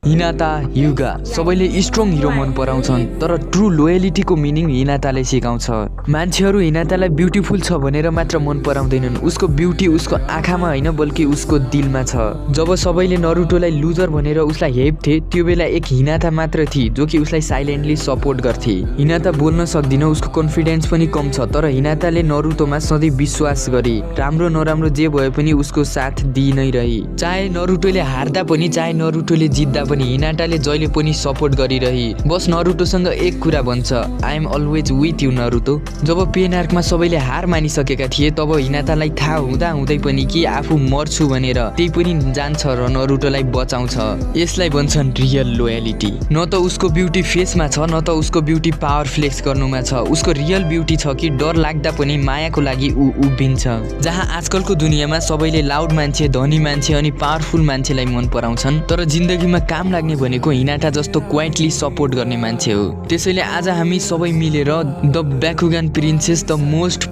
हिनाता युगा सबैले strong hero मन पराउँछन् तर ट्रु लोयलिटीको मिनिङ हिनाताले सिकाउँछ। मान्छेहरू हिनातालाई ब्युटिफुल छ भनेर मात्र मन पराउँदैनन्, उसको ब्युटी उसको आँखामा होइन बल्कि उसको दिलमा छ। जब सबैले नरुटोलाई लुजर भनेर उसलाई हेप्थे त्यो बेला एक हिनाता मात्र थिए जो कि उसलाई साइलेन्टली सपोर्ट गर्थे। हिनाता बोल्न सक्दिन, उसको कन्फिडेन्स पनि कम छ, तर हिनाताले नरुटोमा सधैँ विश्वास गरे। राम्रो नराम्रो जे भए पनि उसको साथ दिइ नै रही। चाहे नरुटोले हार्दा पनि चाहे नरुटोले जित्दा पनि हिनाटाले जहिले पनि सपोर्ट गरिरही। बस नरुटोसँग एक कुरा भन्छ, I am always with you Naruto. जब पेन आर्कमा सबैले हार मानिसकेका थिए तब हिनातालाई थाहा हुँदा हुँदै पनि कि आफू मर्छु भनेर त्यही पनि जान्छ र नरुटोलाई बचाउँछ। यसलाई भन्छन् रियल लोयलिटी। न त उसको ब्युटी फेसमा छ न त उसको ब्युटी पावर फ्लेक्स गर्नुमा छ। उसको रियल ब्युटी छ कि डर लाग्दा पनि मायाको लागि ऊ उभिन्छ। जहाँ आजकलको दुनियाँमा सबैले लाउड मान्छे, धनी मान्छे अनि पावरफुल मान्छेलाई मन पराउँछन्, तर जिन्दगीमा काम लाग्ने भनेको हिनाटा जस्तो क्वाइटली सपोर्ट गर्ने मान्छे हो। त्यसैले आज हामी सबै मिलेर द ब्याकुगान प्रिन्सेस द मोस्ट